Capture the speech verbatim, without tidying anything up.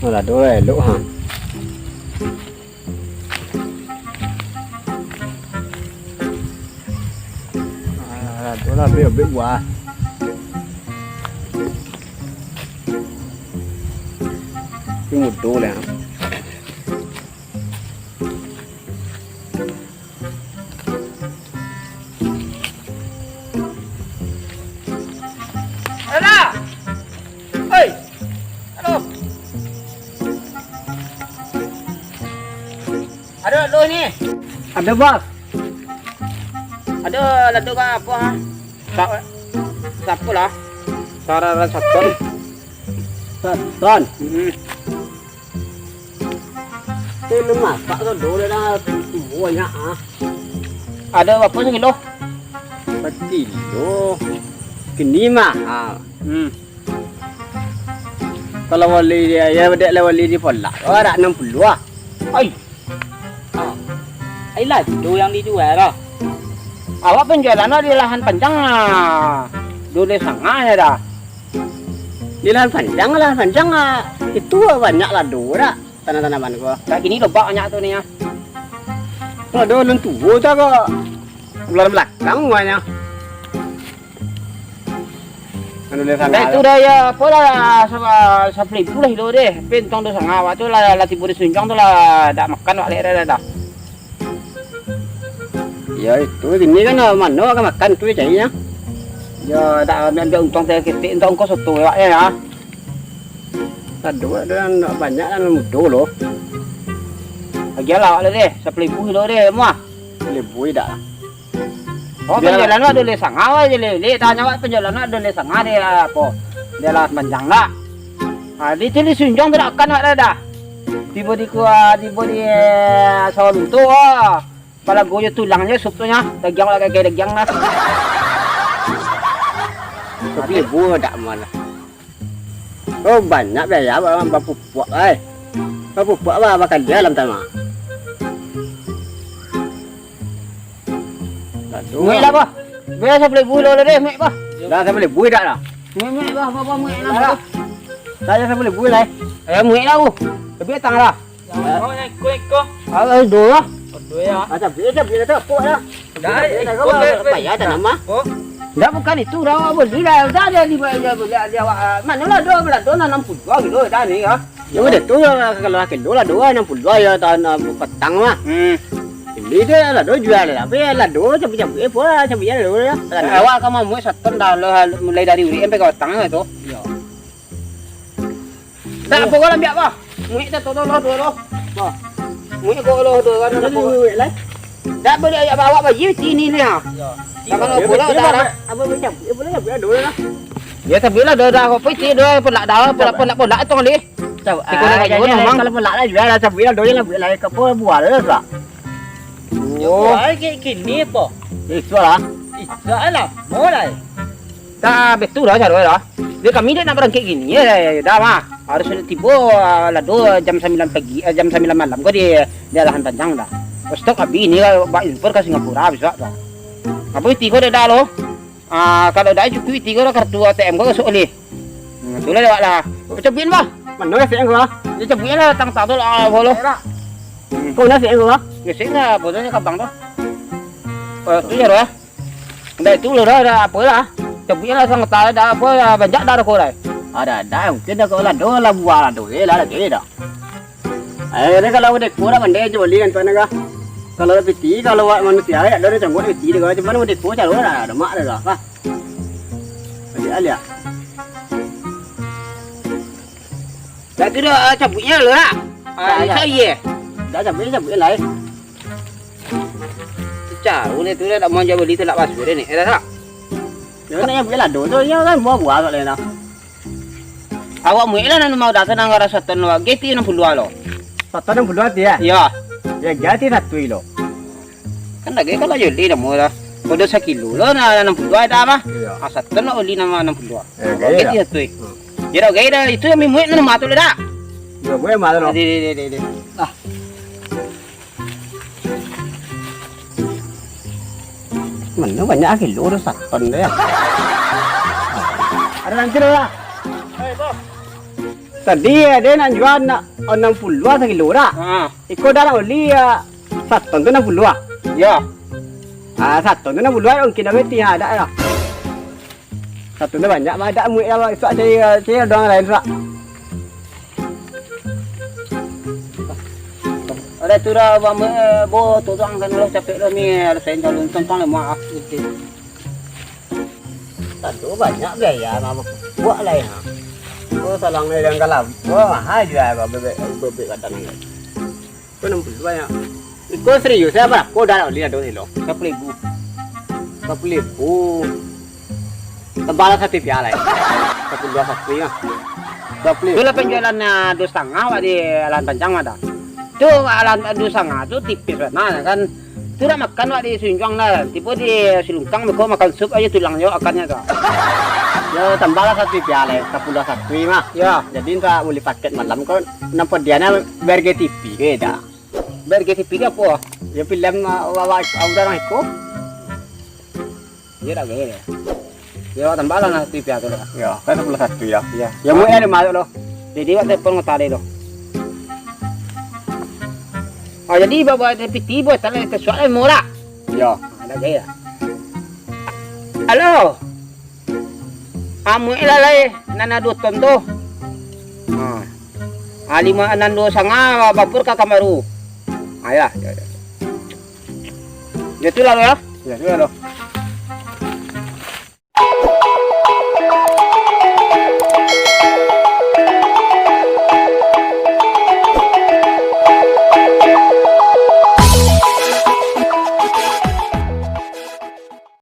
Alah, tu lah elok, ha. Alah, tu lah, abih-abih buah. Tapi mudo lah. Ada! Hei! Aduh! Ada lado ni? Ada, Bos. Ada lado ka apo, ha? Sa-, siapo lah? Sararan Saton. Saton? Hmm. Tapi masak tu dulu dah, banyak, ah. Ada berapa sekilo? Sekilo. Kini mahal. Hmm. Kalau bali dia, ya, dek lah bali di Polak. Oh, ada enam puluh ah. Ai. Ah. Ai lah, tu yang dijual lah. Awak penjualan di lahan panjang lah. Dua sangah ya dah. Di lahan panjang lah, panjang lah. Itu banyak lado dah. Tanam-tanaman ko. Dak kini lobak banyak tu ni, ah. Lado alun tuo tu ko. Bulan balakang banyak. Anu le sana. Dah itu dah ya, apo lah, sa-, sapuluah ribu lah kilo deh. Tapi untuang dua sangah awak tu lah, lah tibo di Sunjuang tu lah, dak makan awak lek dah, dah, dah. Ya itu, kini kan, ah, mano ka makan tu cainyo. Ya, dak ambiak-ambiak untuang saketek untuang ongkos soto awak ya. Aduh, ado nan banyak nan mudo lo. Agiah lah awak deh, sapuluah ribu kilo deh, muah. Sapuluah ribu dak lah. Oh, penjualan awak dua sangah awak je lelek, tanya awak penjualan awak dua sangah deh, apo? Dia lah panjang dak? Ah, di sini Sunjuang tu dak kan awak dah. Tibo di kua, tibo di, eh, sawah lunto, oh. Palago jo tulangnyo, sup tu nyo, dagiang lah, kayak dagiang lah. Tapi ibu dak malah. Oh, banyak biaya ba-, bapupuak, ai. Bapupuak ba-, bakal dia dalam tanah. Aduh. Muik lah, bah. Biar sapuluah ribu lo lah deh, muik, bah. Dah sapuluah ribu dak lah. Muik, muik, bah, bah, bah, muik lah, bah. Dah, dah sapuluah ribu lah, eh. Eh, muik lah, uh. Tapi datang lah. Yang mana yang ikut-ikut? Ah, dua lah. Oh, dua ya. Ah, tapi, tapi dah tak apa lah. Dah, ikut, ikut. Bayar tanah mah. Oh. Dah, bukan itu dah, awak beli lah. Dah, dia di, dia, dia, dia, awak, ah, mana lah dua belas tu, enam puluh dua kilo dah ni ya. Ya udah tu lah, kalau kilo lah dua enam puluh dua ya, tahun, ah, petang mah. Hmm. Ini dia lah dua jual lah. Tapi ya lah dua, cabai-cabai apa lah, cabai ya dua ya. Awak ka mamuik saton dah lah, mulai dari urik sampai ka batang lah tu. Ya. Tak apa, kau lambiak, bah. Muik tak tolong lah, dua lah. Bah. Muik kau lah, dua kan, ada apa? Muik lah. Tak boleh, ya, bawa baju sini ni, ha. Ya. Tak kalau bola, tak ada. Apa macam? Ya, boleh, ya, boleh, dua lah. Ya, tapi lah, dah, dah, apa sih, dah, pelak dah, pelak, pelak, pelak, tong, lih. Cab-, ah, kalau pelak lah, jual lah, cabai lah, dua lah, buah lah, tak. Oh. Buah, kayak gini, apa? Itu lah. Itu lah, mulai. Dah, betul lah, cara dah. Dia kami dia nak barangkek gini, ya, ya, ya, dah, mah. Harus tibo, ah, lah, dua jam sembilan pagi, eh, jam sembilan malam ko di, di lahan panjang dah. Stok habis ni, ah, bak impor ka Singapura, besok dah. Apa tibo dah, dah, lo? Ah, kalau dah cukup tigo dah kartu A T M ko masuk boleh. Hmm, tu lah lewat lah. Cabuin, bah. Mana A T M ko, bah? Ya, cabuin lah, tang satu lah, bolo. Hmm. Kau nak A T M ko, bah? Ya, sini lah, botolnya kabang tu. Oh, tu ya, dah. Dah itu lah, dah, dah, apa lah. Cabuin lah, sang tak ada apa lah, banyak dah rokok dah. Ada, ada, mungkin dah kau lah, dah lah buah lah, dah, eh, lah, lagi dah. Eh, ni kalau udah kurang, pandai je beli kan, tuan, kah? Kalau piti, kalau awak manusia, ya, dah canggut piti dia, cuman udah kurang, calo dah, dah mak dah, kah? Balik, balik. Dah tu dah, ah, cabutnya lah. Ah, dah, dah. Saya. Dah cabut, cabut lah, eh. Caro ni tu dah, tak mau jual beli tu nak masuk dah ni. Eh, dah tak? Ya, nak yang beli lado tu, ya kan, buah-buah kat lain dah. Awak muik lah nan mau dah, tenang, rasa ton awak. Geti enam puluh lo. Saton enam puluh ti, ya? Ya. Ya, geti satu kilo. Kan lagi kalau yo li namo lah. Kodo sakilo lo, nah, enam puluh ada mah. Iya. Asa ton nak uli nama enam puluh. Eh, gaya dah. Geti satu. Hmm. Ya dah, gaya dah. Itu yang muik nama tu lah dah. Ya, gue malu lo. Di, di, di, di, di. Ah. Mana banyak kilo tu saton tu ya. Ada nanti lo lah. Hei, Bos. Tadi ado nan jua nak anam puluah sakilo dak? Ha. Iko dah nak bali ya. Saton tu anam puluah. Ya. Ah, saton tu anam puluah mungkin dah mati ha, dak lah. Saton tu banyak mah dak muik lah, isuak cari, cari urang lain suak. Ada tu dah bambo tu tuang kan lah capek dah ni, ada saya calon tentang lemak ah. Tantu banyak biaya mah buat lah ya. Oh, salang ni yang kalam. Wah, mahal juga bebek bebek kadang ni. Ko enam puluh banyak. Iko serius ya, barapo dah bali ado silo? Sapuluah ribu. Sapuluah ribu. Tambahlah satu pia lah. Sapuluah satu ya. Sapuluah ribu. Tu lah panjualan ah, duo satangah wak di Alan Pancang mah dah. Tu alan duo satangah tu tipis bana kan. Tu dah makan wak di Sunjuang lah. Tibo di Silungkang beko makan sup aja tulang jo akannyo tu. Yo tambahlah satu pia lah, sapuluah satu mah. Ya. Jadi ndak bali paket malam ko, nampak dia na B R G T V ke dah. B R G T V ke apo? Ya filem ah, awak awak urang iko. Iyo dak gaya. Yo tambahlah nan T V tu lah. Yo, kan sapuluah satu ya. Iya. Ya mau ya masuk lo. Jadi wak telepon kota deh lo. Oh jadi bawa T V tibo tadi ke suara murah. Yo. Ada gaya. Halo. Amuik lah lai nan ado ton tu. Ha. Ah, lima nan duo satangah bapur ka kamar tu. Ah, ya, ya, ya. Ya tu lah lo ya. Ya tu lah lo.